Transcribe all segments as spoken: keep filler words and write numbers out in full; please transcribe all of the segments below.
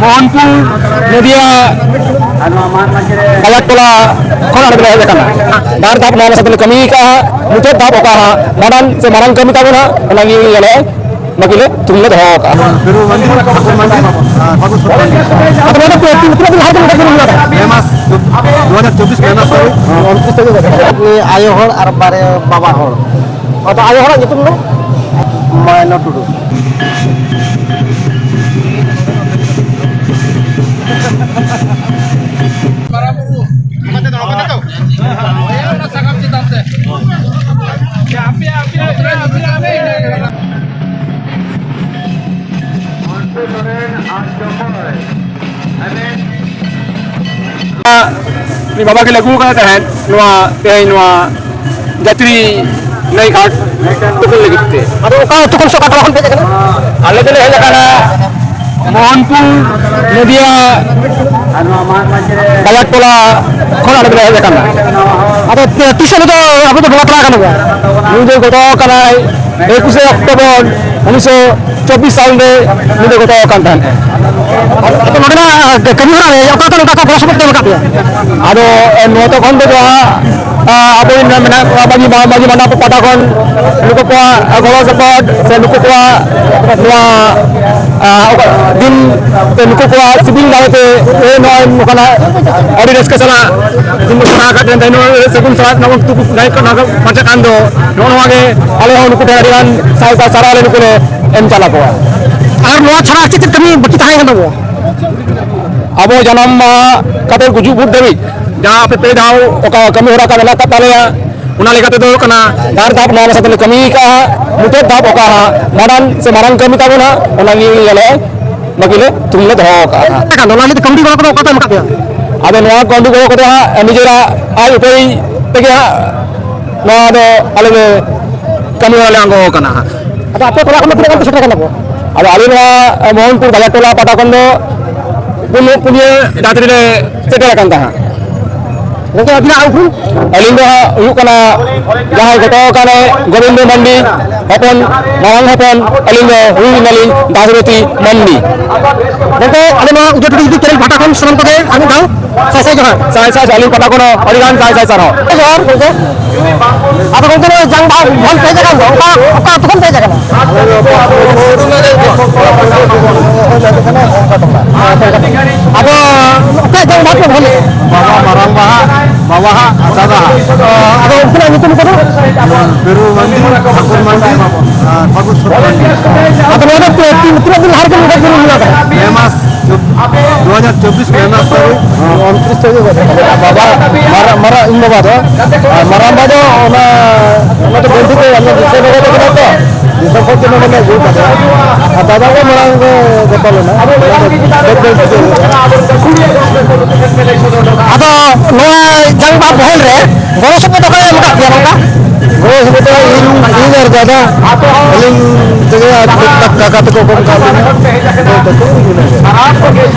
ᱢᱳᱦᱚᱱᱯᱩᱨ ᱱᱚᱫᱤᱭᱟ ᱵᱟᱡᱟᱨ ᱴᱚᱞᱟ ᱠᱷᱚᱱ ᱟᱞᱮ ᱫᱚᱞᱮ ᱦᱮᱡ ᱟᱠᱟᱱᱟ᱾ ᱵᱟᱨ ᱫᱷᱟᱯ ᱱᱚᱣᱟ ᱢᱮᱥᱟ ᱛᱮᱞᱮ ᱠᱟᱹᱢᱤ ᱟᱠᱟᱫᱼᱟ᱾ ᱢᱩᱪᱟᱹᱫ ᱫᱷᱟᱯ ᱚᱠᱟ ᱦᱟᱸᱜ ᱢᱟᱨᱟᱝ ᱥᱮ ᱢᱟᱨᱟᱝ ᱠᱟᱹᱢᱤ ᱛᱟᱵᱚᱱᱟ, ᱚᱱᱟ ᱜᱮ ᱧᱮᱞᱚᱜᱼᱟ᱾ ᱵᱟᱹᱠᱤ ᱞᱮ ᱛᱩᱞ ᱞᱮ ᱫᱚᱦᱚ ᱟᱠᱟᱫᱼᱟ᱾ ᱵᱤᱨᱩ ᱢᱟᱹᱡᱷᱤ, ᱴᱷᱟᱹᱠᱩᱨ ᱢᱟᱹᱡᱷᱤ, ᱟᱨ ᱵᱟᱹᱵᱩ ᱥᱚᱨᱮᱱ᱾ ᱟᱫᱚ ᱱᱚᱣᱟ ᱫᱚ ᱛᱤᱱᱟᱹᱜ ᱫᱤᱱ ᱞᱟᱦᱟ ᱠᱷᱚᱱ ᱱᱚᱝᱠᱟ ᱠᱟᱹᱢᱤ ᱦᱩᱭᱩᱜᱼᱟ? ᱢᱮ ᱢᱟᱥ, ᱫᱩ ᱦᱟᱡᱟᱨ ᱪᱚᱵᱵᱤᱥ ᱢᱮ ᱢᱟᱥ ᱫᱷᱟᱹᱵᱤᱡ᱾ ᱩᱱᱤ ᱟᱭᱳ ᱦᱚᱲ ᱟᱨ ᱵᱟᱨᱭᱟ ᱵᱟᱵᱟ ᱦᱚᱲ᱾ ᱟᱫᱚ ᱟᱭᱳ ᱦᱚᱲᱟᱜ ᱧᱩᱛᱩᱢ ᱫᱚ? ᱢᱟᱭᱱᱟ ᱴᱩᱰᱩ᱾ ᱩᱱᱤ ᱵᱟᱵᱟ ᱜᱮ ᱞᱟᱹᱜᱩ ᱟᱠᱟᱫ ᱛᱟᱦᱮᱸᱫ ᱱᱚᱣᱟ, ᱛᱮᱦᱮᱧ ᱱᱚᱣᱟ ᱡᱟᱹᱛᱨᱤ ᱱᱟᱹᱭ ᱜᱷᱟᱴ ᱛᱩᱯᱩᱱ ᱞᱟᱹᱜᱤᱫ ᱛᱮ᱾ ᱟᱫᱚ ᱚᱠᱟ ᱟᱹᱛᱩ ᱠᱷᱚᱱ ᱥᱮ ᱚᱠᱟ ᱴᱚᱞᱟ ᱠᱷᱚᱱ ᱯᱮ ᱦᱮᱡ ᱟᱠᱟᱱᱟ? ᱟᱞᱮ ᱫᱚᱞᱮ ᱦᱮᱡ ᱟᱠᱟᱱᱟ ᱢᱳᱦᱚᱱᱯᱩᱨ ᱱᱚᱫᱤᱭᱟ ᱵᱟᱡᱟᱨ ᱴᱚᱞᱟ ᱠᱷᱚᱱ ᱟᱞᱮ ᱫᱚᱞᱮ ᱦᱮᱡ ᱟᱠᱟᱱᱟ᱾ ᱟᱫᱚ ᱛᱤᱥ ᱟᱞᱮ ᱫᱚ, ᱟᱵᱚ ᱫᱚ ᱵᱚᱸᱜᱟ ᱛᱟᱞᱟ ᱠᱟᱱᱟ ᱵᱚᱱ᱾ ᱱᱩᱭ ᱫᱚ ᱜᱚᱛᱚ ᱠᱟᱱᱟᱭ ᱮᱠᱩᱥᱮ ᱚᱠᱴᱳᱵᱚᱨ ᱩᱱᱤᱥᱥᱚ ᱪᱚᱵᱵᱤᱥ ᱥᱟᱞ ᱨᱮ ᱱᱩᱭ ᱫᱚ ᱜᱚᱛᱚ ᱟᱠᱟᱱ ᱛᱟᱦᱮᱸᱫ᱾ ᱟᱫᱚ ᱱᱚᱰᱮᱱᱟᱜ ᱠᱟᱹᱢᱤ ᱦᱚᱨᱟ ᱨᱮ ᱚᱠᱟ ᱚᱠᱟ ᱚᱠᱟ ᱜᱚᱲᱚ ᱥᱚᱯᱚᱦᱚᱫ ᱯᱮ ᱮᱢ ᱟᱠᱟᱫ ᱯᱮᱭᱟ? ᱟᱫᱚ ᱱᱚᱣᱟ ᱛᱚᱠᱷᱚᱱ ᱫᱚ ᱡᱟᱦᱟᱸ ᱟᱵᱚᱨᱮᱱ ᱢᱮᱱᱟᱜ ᱠᱚᱣᱟ ᱢᱟᱹᱡᱷᱤ ᱢᱟ-, ᱢᱟᱹᱡᱷᱤ ᱢᱟᱰᱣᱟ ᱯᱟᱦᱴᱟ ᱠᱷᱚᱱ ᱱᱩᱠᱩ ᱠᱚᱣᱟᱜ ᱜᱚᱲᱚ ᱥᱚᱯᱚᱦᱚᱫ ᱥᱮ ᱱᱩᱠᱩ ᱠᱚᱣᱟᱜ ᱱᱚᱣᱟ, ᱟᱸ, ᱚᱠᱟ ᱫᱤᱱ ᱛᱮ ᱱᱩᱠᱩ ᱠᱚᱣᱟᱜ ᱥᱤᱵᱤᱞ ᱫᱟᱲᱮ ᱛᱮ, ᱮ, ᱱᱚᱜᱼᱚᱭ ᱱᱚᱝᱠᱟᱱᱟᱜ ᱟᱹᱰᱤ ᱨᱟᱹᱥᱠᱟᱹ ᱥᱟᱞᱟᱜ ᱫᱤᱱ ᱵᱚᱱ ᱥᱮᱬᱟ ᱟᱠᱟᱫ ᱛᱮ, ᱱᱚᱜᱼᱚᱭ ᱥᱟᱹᱜᱩᱱ ᱥᱟᱞᱟᱜ ᱱᱚᱣᱟ ᱵᱚᱱ ᱛᱩᱯᱩ ᱱᱟᱭ ᱠᱚ ᱱᱚᱣᱟ ᱠᱚ ᱵᱟᱧᱪᱟᱜ ᱠᱟᱱ ᱫᱚ, ᱱᱚᱜᱼᱚ ᱱᱚᱣᱟ ᱜᱮ ᱟᱞᱮ ᱦᱚᱸ ᱱᱩᱠᱩ ᱴᱷᱮᱱ ᱟᱹᱰᱤ ᱜᱟᱱ ᱥᱟᱭ ᱥᱟᱭ ᱥᱟᱨᱦᱟᱣ ᱞᱮ ᱱᱩᱠᱩ ᱞᱮ ᱮᱢ ᱪᱟᱞ ᱟᱠᱚᱣᱟ᱾ ᱟᱨ ᱱᱚᱣᱟ ᱪᱷᱟᱲᱟ ᱪᱮᱫ ᱪᱮᱫ ᱠᱟᱹᱢᱤ ᱵᱟᱹᱠᱤ ᱛᱟᱦᱮᱸ ᱠᱟᱱ ᱛᱟᱵᱚᱣᱟ? ᱟᱵᱚ ᱡᱟᱱᱟᱢ ᱢᱟᱦᱟ ᱠᱟᱛᱮ ᱜᱩᱡᱩᱜ ᱵᱷᱳᱨ ᱫᱷᱟᱹᱵᱤᱡ ᱡᱟᱦᱟᱸ ᱟᱯᱮ ᱯᱮ ᱫᱷᱟᱣ ᱚᱠᱟ ᱠᱟᱹᱢᱤ ᱦᱚᱨᱟ ᱠᱚ ᱢᱮᱱᱟᱜ ᱟᱠᱟᱫ ᱛᱟᱞᱮᱭᱟ, ᱚᱱᱟ ᱞᱮᱠᱟ ᱛᱮᱫᱚ ᱦᱩᱭᱩᱜ ᱠᱟᱱᱟ, ᱵᱟᱨ ᱫᱷᱟᱯ ᱱᱚᱣᱟ ᱢᱮᱥᱟ ᱛᱮᱞᱮ ᱠᱟᱹᱢᱤ ᱟᱠᱟᱫᱼᱟ᱾ ᱢᱩᱪᱟᱹᱫ ᱫᱷᱟᱯ ᱚᱠᱟ ᱦᱟᱸᱜ ᱢᱟᱨᱟᱝ ᱥᱮ ᱢᱟᱨᱟᱝ ᱠᱟᱹᱢᱤ ᱛᱟᱵᱚᱱᱟ, ᱚᱱᱟ ᱜᱮ ᱧᱮᱞᱚᱜᱼᱟ᱾ ᱵᱟᱹᱠᱤ ᱞᱮ ᱛᱩᱞ ᱞᱮ ᱫᱚᱦᱚ ᱟᱠᱟᱫᱼᱟ ᱦᱟᱸᱜ᱾ ᱮᱱᱠᱷᱟᱱ ᱫᱚ ᱱᱚᱣᱟ ᱞᱟᱹᱜᱤᱫ ᱛᱮ ᱠᱟᱹᱣᱰᱤ ᱜᱚᱲᱚ ᱠᱚᱫᱚ ᱚᱠᱟ ᱠᱷᱚᱱ ᱮᱢ ᱟᱠᱟᱫ ᱯᱮᱭᱟ? ᱟᱫᱚ ᱱᱚᱣᱟ ᱠᱟᱹᱣᱰᱤ ᱜᱚᱲᱚ ᱠᱚᱫᱚ ᱦᱟᱸᱜ ᱱᱤᱡᱮᱨᱟᱜ ᱟᱭ ᱩᱯᱟᱹᱭ ᱛᱮᱜᱮ ᱦᱟᱸᱜ ᱱᱚᱣᱟ ᱫᱚ ᱟᱞᱮ ᱞᱮ ᱠᱟᱹᱢᱤ ᱦᱚᱨᱟ ᱞᱮ ᱟᱬᱜᱚ ᱟᱠᱟᱱᱟ ᱦᱟᱸᱜ᱾ ᱟᱫᱚ ᱟᱯᱮ ᱴᱚᱞᱟ ᱠᱷᱚᱱ ᱫᱚ ᱛᱤᱱᱟᱹᱜ ᱜᱟᱱ ᱯᱮ ᱥᱮᱴᱮᱨ ᱟᱠᱟᱱᱟ ᱠᱚ? ᱟᱫᱚ ᱟᱞᱮ ᱱᱚᱣᱟ ᱢᱳᱦᱚᱱᱯᱩᱨ ᱵᱟᱡᱟᱨ ᱴᱚᱞᱟ ᱯᱟᱦᱴᱟ ᱠᱷᱚᱱ ᱫᱚ ᱯᱩᱱ, ᱯᱩᱱᱭᱟᱹ ᱡᱟᱦᱟᱸ ᱛᱤᱱᱟᱹᱜ ᱞᱮ ᱥᱮᱴᱮᱨ ᱟᱠᱟᱱ ᱛᱟᱦᱮᱸᱫ᱾ ᱜᱚᱢᱠᱮ, ᱟᱹᱵᱤᱱᱟᱜ ᱩᱯᱨᱩᱢ? ᱟᱹᱞᱤᱧ ᱫᱚ ᱦᱟᱸᱜ ᱦᱩᱭᱩᱜ ᱠᱟᱱᱟ ᱡᱟᱦᱟᱸᱭ ᱜᱷᱚᱴᱟᱣ ᱟᱠᱟᱱ ᱜᱳᱵᱤᱱᱫᱚ ᱢᱟᱱᱰᱤ ᱦᱚᱯᱚᱱ, ᱢᱟᱨᱟᱝ ᱦᱚᱯᱚᱱ᱾ ᱟᱹᱞᱤᱧ ᱫᱚ ᱦᱩᱭ ᱮᱱᱟᱞᱤᱧ ᱫᱟᱥᱨᱚᱛᱤ ᱢᱟᱱᱰᱤ᱾ ᱜᱚᱢᱠᱮ, ᱟᱞᱮ ᱱᱚᱣᱟ ᱩᱫᱟᱹ ᱴᱩᱰᱩ YouTube ᱪᱮᱱᱮᱞ ᱯᱟᱦᱴᱟ ᱠᱷᱚᱱ ᱥᱟᱱᱟᱢ ᱠᱚᱜᱮ ᱟᱨ ᱢᱤᱫ ᱫᱷᱟᱣ ᱥᱟᱭ ᱥᱟᱭ ᱡᱚᱦᱟᱨ᱾ ᱥᱟᱭ ᱥᱟᱭ, ᱟᱹᱞᱤᱧ ᱯᱟᱦᱴᱟ ᱠᱷᱚᱱ ᱦᱚᱸ ᱟᱹᱰᱤ ᱜᱟᱱ ᱥᱟᱭ ᱥᱟᱭ ᱥᱟᱨᱦᱟᱣ᱾ ᱡᱚᱦᱟᱨ ᱜᱚᱢᱠᱮ᱾ ᱟᱫᱚ ᱜᱚᱢᱠᱮ, ᱱᱚᱜᱼᱚᱭ ᱡᱟᱝ ᱵᱟᱦᱟ ᱵᱚᱞ ᱯᱮ ᱡᱟᱭᱜᱟ ᱫᱚ ᱚᱠᱟ, ᱚᱠᱟ ᱟᱹᱛᱩ ᱠᱷᱚᱱ ᱯᱮ ᱡᱟᱭᱜᱟ ᱠᱟᱱᱟ? ᱟᱫᱚ ᱚᱠᱟ ᱡᱟᱝ ᱵᱟᱦᱟ ᱯᱮ ᱵᱚᱞ? ᱵᱟᱵᱟ ᱢᱟᱨᱟᱝ ᱵᱟᱦᱟ, ᱵᱟᱵᱟ ᱦᱟᱜ ᱟᱨ ᱫᱟᱫᱟ ᱦᱟᱜ᱾ ᱟᱫᱚ ᱩᱱᱠᱤᱱᱟᱜ ᱧᱩᱛᱩᱢ ᱠᱚᱫᱚ? ᱵᱤᱨᱩ ᱢᱟᱱᱰᱤ, ᱴᱷᱟᱠᱩᱨ ᱢᱟᱱᱰᱤ, ᱟᱨ ᱵᱟᱹᱵᱩ ᱥᱚᱨᱮᱱ᱾ ᱟᱫᱚ ᱱᱚᱣᱟ ᱫᱚ ᱛᱤᱱ, ᱛᱤᱱᱟᱹᱜ ᱫᱤᱱ ᱞᱟᱦᱟ ᱨᱮᱜᱮ ᱱᱚᱝᱠᱟ ᱡᱩᱞᱩᱢ ᱞᱮᱱᱟ? ᱯᱮ ᱢᱟᱥ, ᱫᱩ ᱦᱟᱡᱟᱨ ᱪᱚᱵᱵᱤᱥ ᱢᱮ ᱢᱟᱥ ᱛᱟᱹᱨᱤᱠᱷ᱾ ᱩᱱᱛᱨᱤᱥ ᱛᱟᱹᱨᱤᱠᱷ ᱨᱮ᱾ ᱵᱟᱵᱟ, ᱢᱟᱨᱟ-, ᱢᱟᱨᱟᱝ ᱤᱧ ᱵᱟᱵᱟ ᱫᱚ, ᱟᱨ ᱢᱟᱨᱟᱝ ᱵᱟᱵᱟ ᱫᱚ ᱚᱱᱟ, ᱚᱱᱟ ᱫᱚ ᱵᱚᱱᱫᱷᱩ ᱠᱚ ᱟᱞᱮ ᱫᱤᱥᱚᱢ ᱨᱮ ᱠᱟᱱᱟ ᱛᱚ, ᱫᱤᱥᱚᱢ ᱠᱷᱚᱱ ᱜᱮ ᱱᱚᱰᱮ ᱞᱮ ᱟᱹᱜᱩ ᱠᱟᱫᱮᱭᱟ᱾ ᱟᱨ ᱫᱟᱫᱟ ᱜᱮ ᱢᱟᱲᱟᱝ ᱫᱚ ᱵᱚᱫᱚᱞ ᱮᱱᱟ᱾ ᱟᱫᱚ ᱱᱚᱣᱟ ᱡᱟᱝ ᱵᱟᱦᱟ ᱵᱚᱦᱮᱞ ᱨᱮ ᱜᱚᱲᱚ ᱥᱚᱯᱚᱦᱚᱫ ᱚᱠᱟ ᱨᱮ ᱮᱢ ᱠᱟᱜ ᱯᱮᱭᱟ ᱱᱚᱝᱠᱟ? ᱜᱚᱲᱚ ᱥᱚᱯᱚᱦᱚᱫ ᱤᱧ, ᱤᱧ ᱟᱨ ᱫᱟᱫᱟ, ᱟᱹᱞᱤᱧ ᱛᱮᱜᱮ ᱟᱨ ᱴᱩᱠ ᱴᱟᱠ ᱠᱟᱠᱟ ᱛᱟᱠᱚ ᱠᱚ ᱮᱢ ᱠᱟᱜ ᱞᱤᱧᱟ᱾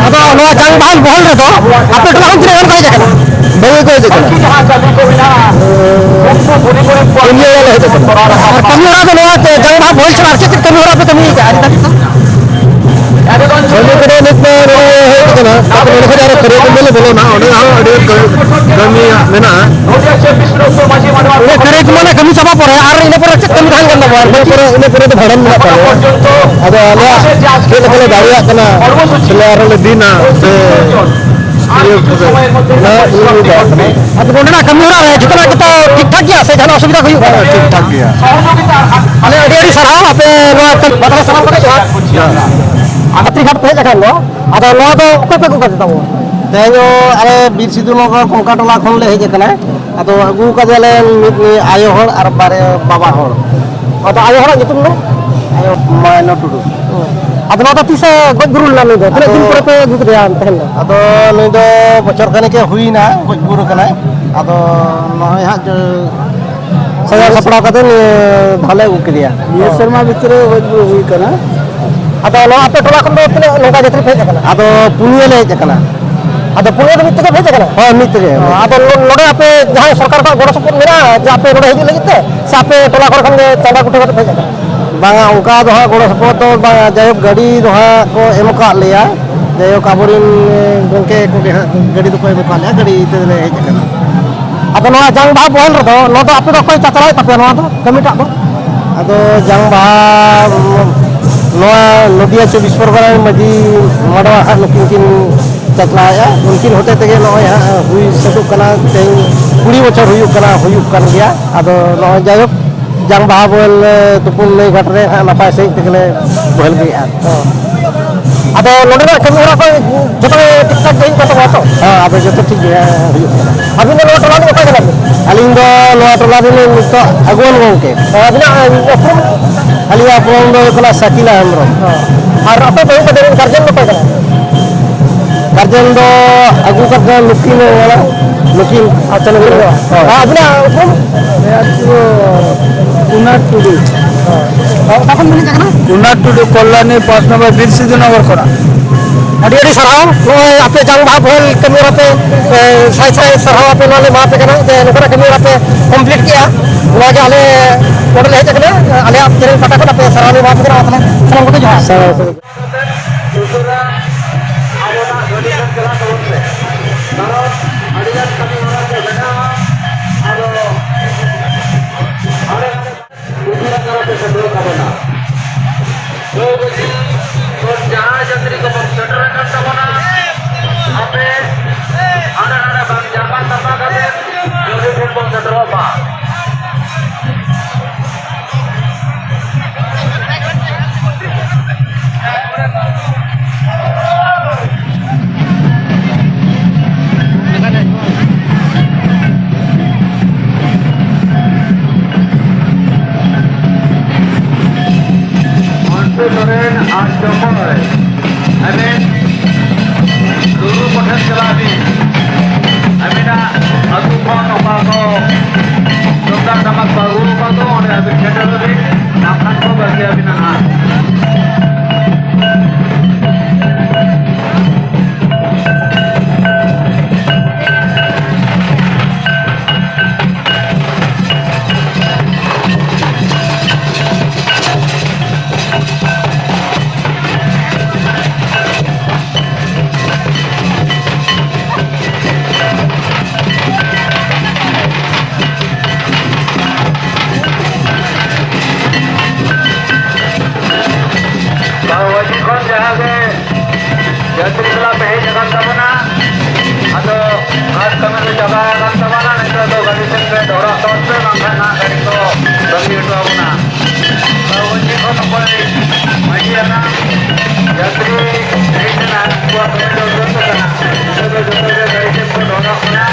ᱟᱫᱚ ᱱᱚᱣᱟ ᱡᱟᱝ ᱵᱟᱦᱟ ᱵᱚᱦᱮᱞ ᱨᱮᱫᱚ ᱟᱯᱮ ᱴᱚᱞᱟ ᱠᱷᱚᱱ ᱛᱤᱱᱟᱹᱜ ᱜᱟᱱ ᱠᱚ ᱦᱮᱡ ᱟᱠᱟᱱᱟ? ᱵᱷᱟᱹᱜᱤ ᱠᱚ ᱦᱮᱡ ᱟᱠᱟᱱᱟ᱾ ᱯᱩᱱᱭᱟᱹ ᱜᱟᱱ ᱞᱮ ᱦᱮᱡ ᱟᱠᱟᱱᱟ᱾ ᱟᱨ ᱠᱟᱹᱢᱤ ᱦᱚᱨᱟ ᱫᱚ ᱱᱚᱣᱟ ᱡᱟᱝ ᱵᱟᱦᱟ ᱵᱚᱦᱮᱞ ᱪᱷᱟᱲᱟ ᱟᱨ ᱪᱮᱫ ᱪᱮᱫ ᱠᱟᱹᱢᱤ ᱦᱚᱨᱟ ᱯᱮ ᱠᱟᱹᱢᱤ ᱠᱟᱜᱼᱟ ᱟᱹᱰᱤ ᱫᱷᱟᱹᱵᱤᱡ ᱫᱚ? ᱠᱟᱹᱢᱤ ᱠᱚᱫᱚ ᱱᱤᱛ ᱢᱟ ᱱᱚᱰᱮ ᱦᱮᱡ ᱟᱠᱟᱱᱟ, ᱛᱟᱨᱯᱚᱨᱮ ᱱᱚᱰᱮ ᱠᱷᱚᱱ ᱟᱨᱚ ᱠᱷᱟᱹᱨᱟᱹᱭ ᱠᱚ ᱞᱮ ᱵᱚᱞᱚᱱᱟ, ᱚᱸᱰᱮ ᱦᱚᱸ ᱟᱹᱰᱤ ᱜᱟᱱ ᱠᱟᱹᱢᱤ, ᱠᱟᱹᱢᱤᱭᱟᱜ ᱢᱮᱱᱟᱜᱼᱟ᱾ ᱚᱸᱰᱮ ᱠᱷᱟᱹᱨᱟᱹᱭ ᱠᱚ ᱢᱟᱱᱮ ᱠᱟᱹᱢᱤ ᱪᱟᱵᱟ ᱯᱚᱨᱮ ᱟᱨ ᱤᱱᱟᱹ ᱯᱚᱨᱮ ᱪᱮᱫ ᱠᱟᱹᱢᱤ ᱛᱟᱦᱮᱱ ᱠᱟᱱ ᱛᱟᱵᱚᱱᱟ? ᱤᱱᱟᱹ ᱯᱚᱨᱮ, ᱤᱱᱟᱹ ᱯᱚᱨᱮ ᱫᱚ ᱵᱷᱟᱸᱰᱟᱱ ᱢᱮᱱᱟᱜ ᱛᱟᱞᱮᱭᱟ᱾ ᱟᱫᱚ ᱟᱞᱮᱭᱟᱜ ᱪᱮᱫ ᱞᱮᱠᱟ ᱞᱮ ᱫᱟᱲᱮᱭᱟᱜ ᱠᱟᱱᱟ, ᱥᱮᱞᱮ ᱟᱨᱦᱚᱸ ᱞᱮ ᱫᱤᱱᱟ, ᱥᱮ ᱤᱭᱟᱹ ᱠᱚᱫᱚ, ᱚᱱᱟ ᱤᱧ ᱞᱟᱹᱭ ᱫᱟᱲᱮᱭᱟᱜ ᱠᱟᱱᱟ᱾ ᱟᱫᱚ ᱱᱚᱰᱮᱱᱟᱜ ᱠᱟᱹᱢᱤ ᱦᱚᱨᱟ ᱨᱮ ᱡᱚᱛᱚᱱᱟᱜ ᱜᱮᱛᱚ ᱴᱷᱤᱠ ᱴᱷᱟᱠ ᱜᱮᱭᱟ ᱥᱮ ᱡᱟᱦᱟᱱᱟᱜ ᱚᱥᱩᱵᱤᱫᱷᱟ ᱠᱚ ᱦᱩᱭᱩᱜ ᱠᱟᱱᱟ? ᱦᱮᱸ, ᱴᱷᱤᱠ ᱴᱷᱟᱠ ᱜᱮᱭᱟ᱾ ᱟᱞᱮ ᱟᱹᱰᱤ ᱟᱹᱰᱤ ᱥᱟᱨᱦᱟᱣ ᱟᱯᱮ ᱱᱚᱣᱟ ᱠᱟᱹᱢᱤ ᱵᱟᱠᱷᱨᱟ ᱥᱟᱱᱟᱢ ᱠᱚᱜᱮ ᱡᱚᱦᱟᱨ᱾ ᱦᱮᱸ᱾ ᱟᱛᱨᱤ ᱜᱷᱟᱴ ᱯᱮ ᱦᱮᱡ ᱟᱠᱟᱱ ᱫᱚ, ᱟᱫᱚ ᱱᱚᱣᱟ ᱫᱚ ᱚᱠᱚᱭ ᱯᱮ ᱟᱹᱜᱩ ᱠᱟᱫᱮ ᱛᱟᱵᱚᱱ? ᱛᱮᱦᱮᱧ ᱦᱚᱸ ᱟᱞᱮ ᱵᱤᱨ ᱥᱤᱫᱩ ᱱᱚᱜᱚᱨ ᱠᱚᱝᱠᱟ ᱴᱚᱞᱟ ᱠᱷᱚᱱ ᱞᱮ ᱦᱮᱡ ᱟᱠᱟᱱᱟ᱾ ᱟᱫᱚ ᱟᱹᱜᱩ ᱠᱟᱫᱮᱭᱟᱞᱮ ᱢᱤᱫ ᱱᱩᱭ ᱟᱭᱳ ᱦᱚᱲ ᱟᱨ ᱵᱟᱨᱭᱟ ᱵᱟᱵᱟ ᱦᱚᱲ᱾ ᱟᱫᱚ ᱟᱭᱳ ᱦᱚᱲᱟᱜ ᱧᱩᱛᱩᱢ ᱫᱚ? ᱟᱭᱳ ᱢᱟᱭᱱᱚ ᱴᱩᱰᱩ᱾ ᱟᱫᱚ ᱱᱚᱣᱟ ᱫᱚ ᱛᱤᱥᱮ ᱜᱚᱡ ᱜᱩᱨᱩ ᱞᱮᱱᱟ ᱱᱩᱭ ᱫᱚ? ᱛᱤᱱᱟᱹᱜ ᱫᱤᱱ ᱟᱫᱚ ᱯᱚᱨᱮ ᱯᱮ ᱟᱹᱜᱩ ᱠᱮᱫᱮᱭᱟ ᱛᱮᱦᱮᱧ ᱫᱚ? ᱟᱫᱚ ᱱᱩᱭ ᱫᱚ ᱵᱚᱪᱷᱚᱨ ᱠᱷᱟᱱᱮᱠ ᱮ ᱦᱩᱭᱱᱟ, ᱜᱚᱡ ᱜᱩᱨ ᱠᱟᱱᱟᱭ᱾ ᱟᱫᱚ ᱱᱚᱜᱼᱚᱭ ᱦᱟᱸᱜ ᱡᱚ-, ᱥᱟᱡᱟᱣ ᱥᱟᱯᱲᱟᱣ ᱠᱟᱛᱮ ᱱᱤᱭᱟᱹ ᱫᱷᱟᱣ ᱞᱮ ᱟᱹᱜᱩ ᱠᱮᱫᱮᱭᱟ᱾ ᱱᱤᱭᱟᱹ ᱥᱮᱨᱢᱟ ᱵᱷᱤᱛᱨᱤ ᱨᱮ ᱜᱚᱡ ᱜᱩᱨ ᱦᱩᱭ ᱠᱟᱱᱟ᱾ ᱟᱫᱚ ᱱᱚᱣᱟ ᱟᱯᱮ ᱴᱚᱞᱟ ᱠᱷᱚᱱ ᱫᱚ ᱛᱤᱱᱟᱹᱜ ᱱᱚᱝᱠᱟ ᱡᱟᱹᱛᱨᱤ ᱯᱮ ᱦᱮᱡ ᱟᱠᱟᱱᱟ? ᱟᱫᱚ ᱯᱩᱱᱭᱟᱹ ᱞᱮ ᱦᱮᱡ ᱟᱠᱟᱱᱟ᱾ ᱟᱫᱚ ᱯᱩᱱᱭᱟᱹ ᱫᱚ ᱢᱤᱫ ᱛᱮᱜᱮ ᱯᱮ ᱦᱮᱡ ᱟᱠᱟᱱᱟ? ᱦᱳᱭ, ᱢᱤᱫ ᱛᱮᱜᱮ᱾ ᱟᱫᱚ ᱱᱚ-, ᱱᱚᱰᱮ ᱟᱯᱮ ᱡᱟᱦᱟᱸᱭ ᱥᱚᱨᱠᱟᱨ ᱠᱷᱚᱱ ᱜᱚᱲᱚ ᱥᱚᱯᱚᱦᱚᱫ ᱢᱮᱱᱟᱜᱼᱟ ᱡᱮ ᱟᱯᱮ ᱱᱚᱰᱮ ᱦᱤᱡᱩᱜ ᱞᱟᱹᱜᱤᱫ ᱛᱮ, ᱥᱮ ᱟᱯᱮ ᱴᱚᱞᱟ ᱠᱚᱨᱮ ᱠᱷᱚᱱ ᱜᱮ ᱪᱟᱸᱫᱟ ᱠᱚ ᱩᱴᱷᱟᱹᱣ ᱠᱟᱛᱮ ᱯᱮ ᱦᱮᱡ ᱟᱠᱟᱱᱟ? ᱵᱟᱝᱟ, ᱚᱱᱠᱟ ᱫᱚ ᱦᱟᱸᱜ ᱜᱚᱲᱚ ᱥᱚᱯᱚᱦᱚᱫ ᱫᱚ ᱵᱟᱝᱟ, ᱡᱟᱭᱦᱳᱠ, ᱜᱟᱹᱰᱤ ᱫᱚ ᱦᱟᱸᱜ ᱠᱚ ᱮᱢ ᱟᱠᱟᱫ ᱞᱮᱭᱟ᱾ ᱡᱟᱭᱦᱳᱠ, ᱟᱵᱚᱨᱮᱱ, ᱮ, ᱜᱚᱢᱠᱮ ᱠᱚᱜᱮ ᱦᱟᱸᱜ ᱜᱟᱹᱰᱤ ᱫᱚᱠᱚ ᱮᱢ ᱟᱠᱟᱫ ᱞᱮᱭᱟ, ᱜᱟᱹᱰᱤ ᱛᱮᱞᱮ ᱦᱮᱡ ᱟᱠᱟᱱᱟ᱾ ᱟᱫᱚ ᱱᱚᱣᱟ ᱡᱟᱝ ᱵᱟᱦᱟ ᱵᱚᱦᱮᱞ ᱨᱮᱫᱚ, ᱱᱚᱣᱟ ᱫᱚ ᱟᱯᱮ ᱫᱚ ᱚᱠᱚᱭ ᱪᱟᱪᱞᱟᱣᱮᱫ ᱛᱟᱯᱮᱭᱟ ᱱᱚᱣᱟ ᱫᱚ, ᱠᱟᱹᱢᱤᱴᱟᱜ ᱫᱚ? ᱟᱫᱚ ᱡᱟᱝ ᱵᱟᱦᱟ, ᱱᱚᱣᱟ ᱱᱚᱫᱤᱭᱟ ᱪᱚᱵᱵᱤᱥ ᱯᱚᱨᱜᱚᱱᱟ ᱨᱮᱱ ᱢᱟᱹᱡᱷᱤ ᱢᱟᱰᱣᱟ ᱦᱟᱸᱜ ᱱᱩᱠᱤᱱ ᱠᱤᱱ ᱪᱟᱪᱞᱟᱣᱮᱫᱼᱟ, ᱩᱱᱠᱤᱱ ᱦᱚᱛᱮ ᱛᱮᱜᱮ ᱱᱚᱜᱼᱚᱭ ᱦᱟᱸᱜ ᱦᱩᱭ ᱥᱟᱹᱛᱚᱜ ᱠᱟᱱᱟ, ᱛᱮᱦᱮᱧ ᱠᱩᱲᱤ ᱵᱚᱪᱷᱚᱨ ᱦᱩᱭᱩᱜ ᱠᱟᱱᱟ, ᱦᱩᱭᱩᱜ ᱠᱟᱱ ᱜᱮᱭᱟ᱾ ᱟᱫᱚ ᱱᱚᱜᱼᱚᱭ ᱡᱟᱭᱦᱳᱠ, ᱡᱟᱝ ᱵᱟᱦᱟ ᱵᱚᱱ, ᱮ, ᱛᱩᱯᱩᱱ ᱱᱟᱹᱭ ᱜᱷᱟᱴ ᱨᱮ ᱦᱟᱸᱜ ᱱᱟᱯᱟᱭ ᱥᱟᱺᱦᱤᱡ ᱛᱮᱜᱮᱞᱮ ᱵᱚᱦᱮᱞ ᱜᱮᱭᱟ᱾ ᱟᱫᱚ ᱱᱚᱰᱮᱱᱟᱜ ᱠᱟᱹᱢᱤ ᱦᱚᱨᱟ ᱠᱚ ᱡᱚᱛᱚ ᱜᱮ ᱴᱷᱤᱠ ᱴᱷᱟᱠ ᱜᱮ ᱦᱩᱭᱩᱜ ᱠᱟᱱ ᱛᱟᱵᱚᱱᱟ ᱛᱚ? ᱦᱮᱸ, ᱟᱫᱚ ᱡᱚᱛᱚ ᱴᱷᱤᱠ ᱜᱮ ᱦᱩᱭᱩᱜ ᱠᱟᱱᱟ᱾ ᱟᱹᱵᱤᱱ ᱫᱚ ᱱᱚᱣᱟ ᱴᱚᱞᱟ ᱨᱤᱱᱤᱡ ᱚᱠᱚᱭ ᱠᱟᱱᱟ ᱵᱤᱱ? ᱟᱹᱞᱤᱧ ᱫᱚ ᱱᱚᱣᱟ ᱴᱚᱞᱟ ᱨᱤᱱᱤᱡ ᱱᱤᱛᱚᱜ ᱟᱹᱜᱩᱣᱟᱹᱱ ᱜᱚᱢᱠᱮ᱾ ᱟᱹᱵᱤᱱᱟᱜ ᱩᱯᱨᱩᱢ? ᱟᱹᱞᱤᱧᱟᱜ ᱩᱯᱨᱩᱢ ᱫᱚ ᱦᱩᱭᱩᱜ ᱠᱟᱱᱟ ᱥᱟᱠᱤᱞᱟ ᱦᱮᱢᱵᱨᱚᱢ᱾ ᱦᱮᱸ᱾ ᱟᱨ ᱟᱯᱮ ᱵᱟᱹᱦᱩ ᱠᱚᱫᱚ ᱨᱮᱱ ᱜᱟᱨᱡᱮᱱ ᱫᱚ ᱚᱠᱚᱭ ᱠᱟᱱᱟ? ᱜᱟᱨᱡᱮᱱ ᱫᱚ ᱟᱹᱜᱩ ᱠᱟᱫ ᱫᱚ ᱱᱩᱠᱤᱱ ᱠᱟᱱᱟ, ᱱᱩᱠᱤᱱ᱾ ᱟᱪᱪᱷᱟ, ᱱᱩᱠᱤᱱ ᱫᱚ᱾ ᱦᱳᱭ᱾ ᱟᱨ ᱟᱹᱵᱤᱱᱟᱜ ᱩᱯᱨᱩᱢ? ᱟᱹᱞᱤᱧᱟᱜ ᱧᱩᱛᱩᱢ ᱫᱚ ᱠᱩᱱᱟᱨ ᱴᱩᱰᱩ᱾ ᱦᱳᱭ᱾ ᱚᱠᱟ ᱠᱷᱚᱱ ᱵᱤᱱ ᱦᱮᱡ ᱟᱠᱟᱱᱟ? ᱠᱩᱱᱟᱨ ᱴᱩᱰᱩ, ᱠᱚᱞᱞᱟᱱᱤ, ᱯᱟᱸᱪ ᱱᱚᱢᱵᱚᱨ, ᱵᱤᱨ ᱥᱤᱫᱷᱩ ᱱᱚᱜᱚᱨ ᱠᱷᱚᱱᱟᱜ᱾ ᱟᱹᱰᱤ ᱟᱹᱰᱤ ᱥᱟᱨᱦᱟᱣ᱾ ᱱᱚᱜᱼᱚᱭ ᱟᱯᱮ ᱡᱟᱝ ᱵᱟᱦᱟ ᱵᱚᱦᱮᱞ ᱠᱟᱹᱢᱤ ᱦᱚᱨᱟ ᱯᱮ, ᱮ, ᱥᱟᱭ ᱥᱟᱭ ᱥᱟᱨᱦᱟᱣ ᱟᱯᱮ, ᱱᱚᱣᱟ ᱞᱮ ᱮᱢᱟ ᱯᱮ ᱠᱟᱱᱟ ᱡᱮ ᱱᱚᱝᱠᱟᱱᱟᱜ ᱠᱟᱹᱢᱤ ᱦᱚᱨᱟ ᱯᱮ ᱠᱚᱢᱯᱞᱤᱴ ᱠᱮᱜᱼᱟ᱾ ᱱᱚᱣᱟ ᱜᱮ ᱟᱞᱮ ᱱᱚᱰᱮ ᱞᱮ ᱦᱮᱡ ᱟᱠᱟᱱᱟ, ᱟᱞᱮᱭᱟᱜ ᱪᱮᱱᱮᱞ ᱯᱟᱦᱴᱟ ᱠᱷᱚᱱ ᱟᱯᱮ ᱥᱟᱨᱦᱟᱣ ᱞᱮ ᱮᱢᱟ ᱯᱮ ᱠᱟᱱᱟ᱾ ᱢᱟ ᱛᱟᱦᱚᱞᱮ ᱥᱟᱱᱟᱢ ᱠᱚᱜᱮ ᱡᱚᱦᱟᱨ᱾ ᱥᱟᱨᱦᱟᱣ, ᱥᱟᱨᱦᱟᱣ᱾ ᱩᱥᱟᱹᱨᱟ ᱟᱵᱚᱱᱟᱜ ᱜᱟᱹᱰᱤ ᱥᱮᱫ ᱪᱟᱞᱟᱜ ᱛᱟᱵᱚᱱ ᱯᱮ᱾ ᱠᱟᱨᱚᱱ ᱟᱹᱰᱤᱜᱟᱱ ᱠᱟᱹᱢᱤ ᱦᱚᱨᱟ ᱠᱚ ᱢᱮᱱᱟᱜᱼᱟ᱾ ᱟᱫᱚ ᱦᱟᱸᱰᱮ ᱱᱟᱰᱮ ᱩᱥᱟᱹᱨᱟ ᱫᱷᱟᱨᱟ ᱛᱮ ᱥᱮᱴᱮᱨᱚᱜ ᱛᱟᱵᱚᱱᱟ᱾ ᱱᱚᱣᱟ ᱢᱟᱹᱡᱷᱤ ᱠᱷᱚᱱ ᱡᱟᱦᱟᱸ ᱡᱟᱹᱛᱨᱤ ᱠᱚᱵᱚᱱ ᱥᱮᱴᱮᱨ ᱟᱠᱟᱱ ᱛᱟᱵᱚᱱᱟ, ᱟᱯᱮ ᱦᱟᱸᱰᱮ ᱱᱟᱰᱮ ᱵᱟᱝ ᱡᱟᱨᱯᱟ ᱛᱟᱨᱯᱟ ᱠᱟᱛᱮ ᱢᱟᱹᱡᱷᱤ ᱴᱷᱮᱱ ᱵᱚᱱ ᱥᱮᱴᱮᱨᱚᱜ ᱢᱟ᱾ ᱢᱚᱱᱥᱩ ᱥᱚᱨᱮᱱ ᱟᱨ ᱪᱚᱠᱚᱭ ᱮᱱᱮᱡ ᱴᱚᱞᱟ ᱯᱮ ᱦᱮᱡ ᱟᱠᱟᱱ ᱛᱟᱵᱚᱱᱟ᱾ ᱟᱫᱚ ᱜᱷᱟᱴ ᱠᱟᱹᱢᱤ ᱫᱚ ᱪᱟᱵᱟ ᱟᱠᱟᱱ ᱛᱟᱵᱚᱱᱟ᱾ ᱱᱤᱛᱚᱜ ᱫᱚ ᱜᱟᱹᱰᱤ ᱥᱮᱫ ᱯᱮ ᱰᱷᱚᱲᱟᱜ ᱛᱚᱨ ᱯᱮ, ᱵᱟᱝᱠᱷᱟᱱ ᱱᱟᱦᱟᱜ ᱜᱟᱹᱰᱤ ᱠᱚ ᱵᱟᱹᱜᱤ ᱦᱚᱴᱚ ᱟᱵᱚᱱᱟ᱾ ᱛᱚ ᱩᱱ ᱡᱚᱠᱷᱚᱱ ᱚᱠᱚᱭ ᱢᱟᱹᱡᱷᱤ ᱦᱟᱲᱟᱢ ᱡᱟᱹᱛᱨᱤ ᱦᱮᱡ ᱮᱱᱟ, ᱩᱱᱠᱩᱣᱟᱜ ᱠᱟᱹᱢᱤ ᱫᱚ ᱥᱟᱹᱛ ᱟᱠᱟᱱᱟ᱾ ᱱᱤᱛᱚᱜ ᱫᱚ ᱡᱚᱛᱚ ᱜᱮ ᱜᱟᱹᱰᱤ ᱥᱮᱫ ᱠᱚ ᱰᱷᱚᱲᱟᱜ ᱠᱟᱱᱟ᱾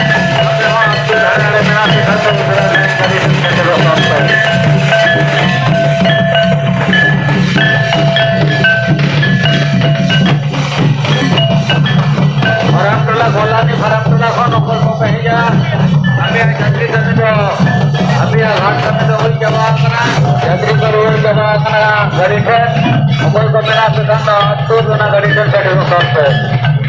ᱟᱯᱮ ᱦᱚᱸ ᱟᱹᱛᱩ ᱫᱷᱟᱨᱮ ᱫᱷᱟᱨᱮ ᱢᱮᱱᱟᱜ ᱯᱮ ᱠᱷᱟᱱ ᱫᱚ ᱩᱥᱟᱹᱨᱟ ᱜᱟᱹᱰᱤ ᱥᱮᱫ ᱥᱮᱴᱮᱨᱚᱜ ᱛᱟᱯᱮ᱾ ᱯᱷᱟᱨᱟᱢ ᱴᱚᱞᱟ, ᱜᱚᱞᱟᱱᱤ ᱯᱷᱟᱨᱟᱢ ᱴᱚᱞᱟ ᱠᱷᱚᱱ ᱚᱠᱚᱭ ᱠᱚᱯᱮ ᱦᱮᱡᱼᱟ? ᱟᱯᱮᱭᱟᱜ ᱡᱟᱹᱛᱨᱤ ᱠᱟᱹᱢᱤ ᱫᱚ, ᱟᱯᱮᱭᱟᱜ ᱜᱷᱟᱴ ᱠᱟᱹᱢᱤ ᱫᱚ ᱦᱩᱭ ᱪᱟᱵᱟ ᱟᱠᱟᱱᱟ᱾ ᱡᱟᱹᱛᱨᱤ ᱠᱚ ᱨᱩᱣᱟᱹᱲ ᱪᱟᱵᱟ ᱟᱠᱟᱱᱟ ᱜᱟᱹᱰᱤ ᱴᱷᱮᱱ᱾ ᱚᱠᱚᱭ ᱠᱚ ᱢᱮᱱᱟᱜ ᱯᱮ ᱠᱷᱟᱱ ᱫᱚ ᱟᱹᱛᱩ ᱚᱱᱟ ᱜᱟᱹᱰᱤ ᱴᱷᱮᱱ ᱥᱮᱴᱮᱨᱚᱜ ᱛᱟᱵᱚᱱ ᱯᱮ᱾